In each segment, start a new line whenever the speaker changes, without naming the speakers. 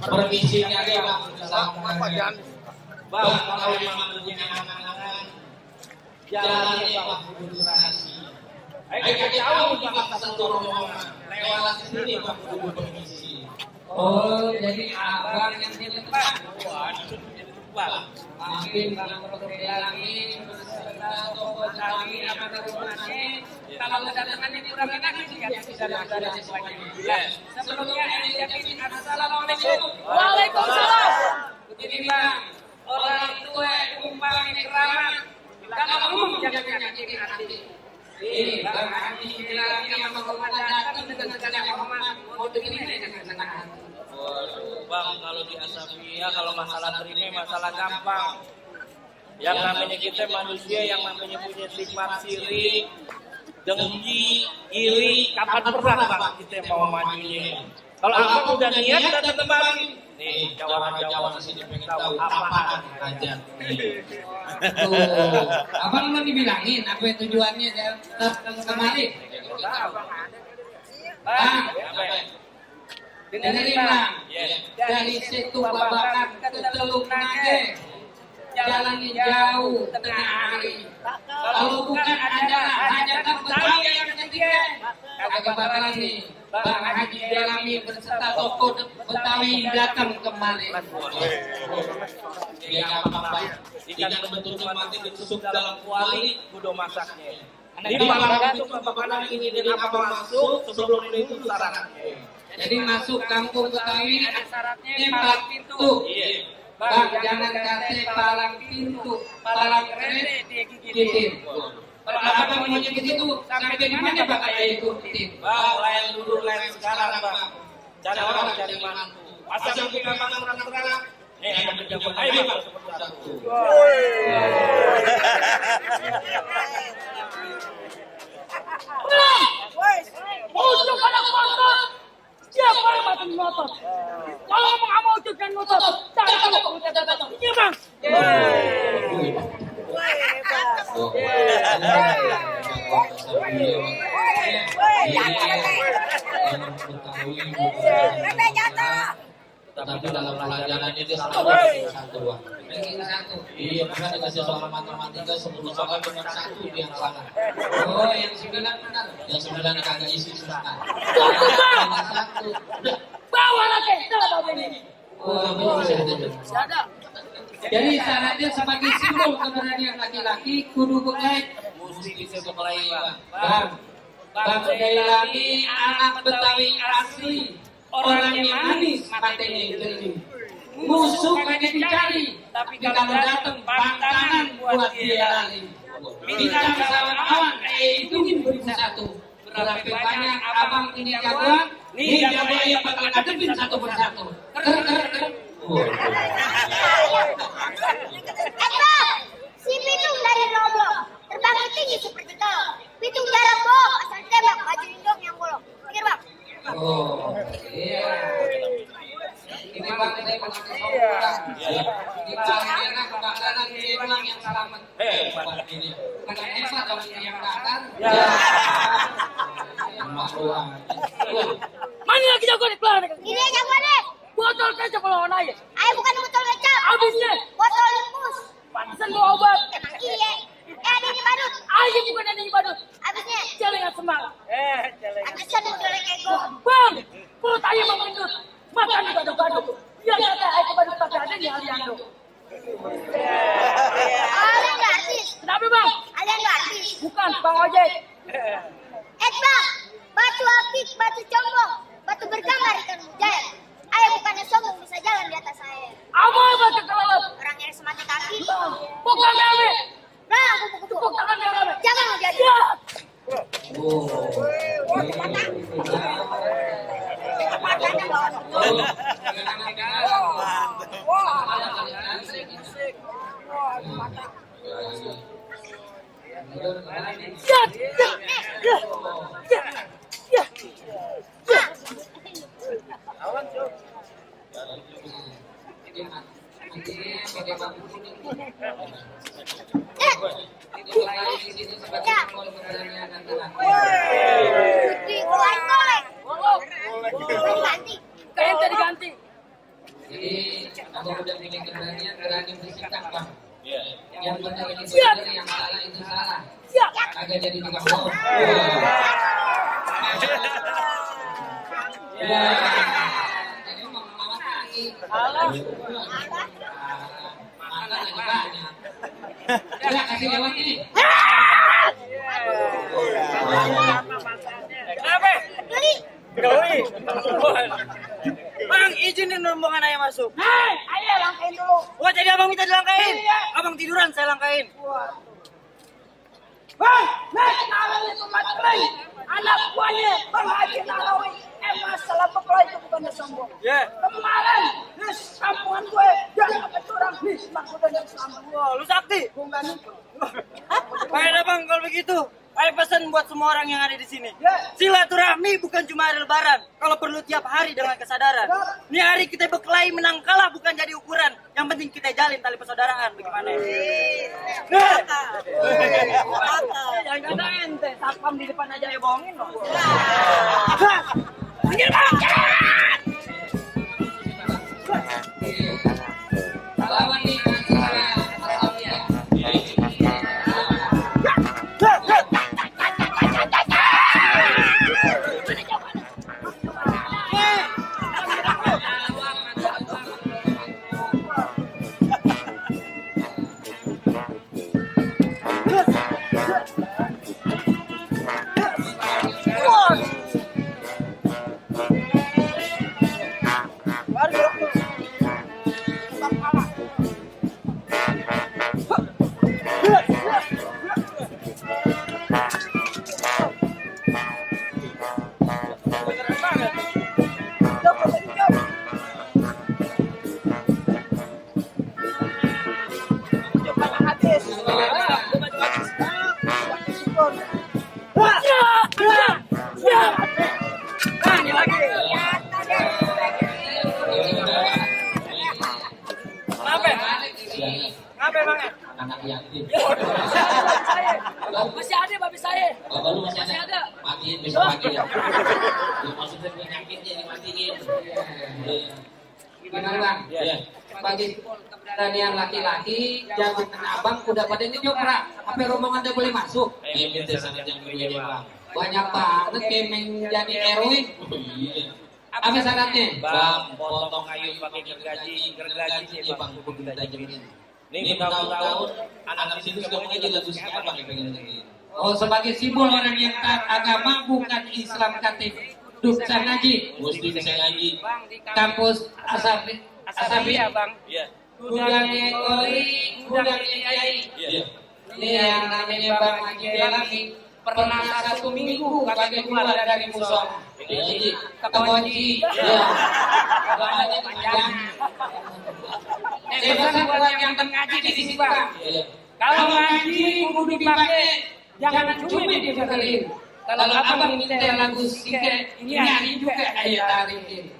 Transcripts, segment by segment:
Permisinya dia Bang, Bang, kalau memang punya anak-anak, jalannya Bang, durasi. Ayo jauh Bang, satu rombongan, lewat sini Bang, kudu permisi.
Oh, jadi abang yang di depan.
Waduh, Bang.
Makin Bang lagi, beserta toko lagi, apa rumahnya. Kalau kedatangan yang kurang enak, ya bisa ada sesuanya. Sebelumnya, Yakin, assalamualaikum.
Waalaikumsalam.
Begini Bang, orang tua umpamanya keramat, kalau ngomong jangan nyakitin hati. Ini Bang Haji lagi sama komandan dengan segala hormat, mau begini jangan senang hati.
Bang, kalau di Asapia, kalau masalah terima masalah gampang. Yang namanya kita manusia yang namanya punya sifat sirik, dengki, iri, kapan pernah Bang kita mau majunya. Kalau abang udah niat dan terbalik, nih jawaban-jawaban sini pengen tahu apa aja.
Tuh, abang mau dibilangin apa tujuannya tetap kembali. Bang, dengerin Bang, dari situ Babakan ke Teluk Nage, jalannya jauh tengah hari. Kalau bukan adalah hajatan Betawi yang ketiga, agak bakalan nih Bang Haji Dalami berserta tokoh Betawi datang kembali.
Jadi apa ikan bentuknya mati ditusuk dalam kuali, kudu masaknya. Di Bangka itu makanan ini dan apa masuk sebelum itu syaratnya.
Jadi masuk kampung Betawi ada syaratnya palang pintu. Bang, jangan kasih palang pintu, palang kredit dia gigitin. Kalau abang mau nyebut itu, sampai di mana Bang kayak ikutin?
Bang, lain dulu, lain sekarang Bang. Cari orang, cari mantu. Asal kita makan terang-terang. Ada penjabat, ayo Bang, seperti satu.
Untuk anak motor, siapa yang mati motor? Kalau mau wujud dan motor, datang. Iya Bang.
Tapi dalam pelajarannya dia satu. Iya, bukan dikasih soal matematika 10 soal cuma 1 yang salah. Oh, yang 9 benar. Yang 9 kagak isi susah.
Cukup bang.
Satu. Udah.
Bawa lagi. Coba ini.
Oh, bisa ada.
Ada.
Jadi syaratnya sebagai simbol keberanian laki-laki kudu bekai. Mesti bisa bekai, Bang. Bang Jailani anak Betawi asli. Orang yang manis matanya jernih. Musuh banyak dicari, tapi kalau datang pantangan buat dia lari. Bintang awan itu beri satu. Berapa banyak abang ini jagoan, nih jagoan yang bakal ngadepin satu persatu.
Si Pitung dari Roblong terbang tinggi seperti telur. Pitung jarang bohong, asal tembak baju induk yang bolong. Pikir bang.
Oh, iya. Ini bang, ini pakai sombong. Ini bang, kebakaran ini bang yang selamat. Ini bukan hebat kalau ini yang bakar.
Mana lagi jago nih pelan?
Ini jagoan deh.
Botol kecap lawan aja.
Ayo bukan botol kecap.
Habisnya.
Botol limbus.
Pantesan bawa obat.
Emang iya. Ada di badut.
Ayo bukan ada di badut.
Habisnya.
Celengan semangat.
Abisan udah kayak gue.
Bang, perut ayam bang gendut. Makan di badut-badut. Yang kata air ke badut tapi ada di Aliando.
Kalian nggak artis.
Kenapa bang?
Kalian nggak artis.
Bukan, bang ojek.
Bang, batu akik, batu combong, batu bergambar ikan mujair. Ayo bukannya sombong bisa jalan di atas air.
Apa batu kelelep?
Orang yang semati kaki.
Bukan rame.
Nah, kupu-kupu.
Tepuk tangan yang rame.
Jangan mau jadi.
Ya. Diganti.
Jadi, aku udah bikin keberanian, berani bersikap, Bang. Yang benar itu benar, yang salah itu salah. Agak jadi tukang bohong. Ya. Jadi mau ngelawan lagi. Makan lagi banyak. Ya, kasih jawab ini.
Kenapa?
Geli.
Bang, izinin rombongan ayah masuk.
Hei, ayo langkain dulu.
Wah, jadi abang minta dilangkain?
Iya.
Abang tiduran, saya langkain.
Bang, kenalan itu Matri. Anak buahnya Bang Haji Narawi. Masalah pokoknya itu bukannya sombong. Kemarin, di kampungan gue, dia dapat orang bismak udah yang selamat.
Wah, lu sakti?
Bukan itu.
Baiklah bang, kalau begitu, ayo pesan buat semua orang yang ada di sini.
Ya.
Silaturahmi bukan cuma hari lebaran, kalau perlu tiap hari dengan kesadaran. Ini hari kita berkelahi menang kalah bukan jadi ukuran. Yang penting kita jalin tali persaudaraan. Bagaimana? Jangan kata ente, satpam di depan aja ya bohongin loh. Panggil bang!
Lawan nih,
Masih ada babi saya.
Bapak lu masih ada? matiin besok pagi ya. Maksudnya penyakitnya dimatiin. Gimana Bang?
Ya.
Bagi keberanian laki-laki, zaman abang udah pada nyoprak. Apa rombongan udah boleh masuk?
Minta saja Bang.
Banyak banget kemeng jadi heroin. Apa syaratnya?
Bang, potong kayu pakai gergaji sih Bang, kita jadi. Ini tahun-tahun anak situ semuanya jadi lagu siapa Bang yang pengen begini.
Oh, sebagai simbol orang yang taat agama bukan Islam KTP. Duksa ngaji.
Mesti bisa ngaji.
Kampus Asabi ya Bang.
Iya.
Gudangnya Koli, gudangnya Yai.
Iya.
Ini yang namanya Bang Haji Delami. Pernah 1 minggu kagak keluar dari musola.
Ini
Kekunci. Ya. Kebanyakan panjang. Pesan buat yang ngaji di sini Bang. Kalau ngaji kudu dipakai, jangan cuma didengerin. Kalau abang minta lagu sikit, ini juga ayat tarikin.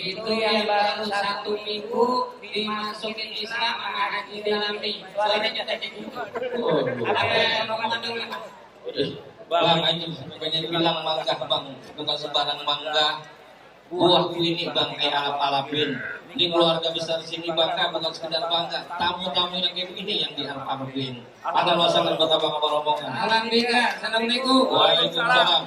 Itu yang baru 1 minggu dimasukin Islam Haji Delami. Suaranya jadi juga. Apa yang ngomong dulu?
Bang, aja banyak bilang mangga Bang, bukan sembarang mangga. Buah ini Bang kayak alap-alapin. Di keluarga besar sini bangga bukan sekedar bangga. Tamu-tamu yang kayak begini yang dialap-alapin. Ada masalah buat abang rombongan.
Alhamdulillah, assalamualaikum.
Waalaikumsalam.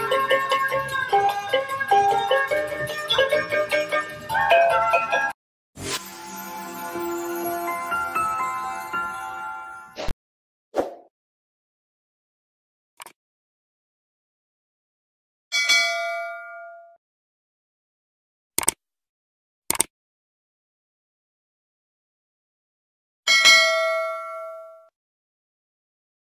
Thank you.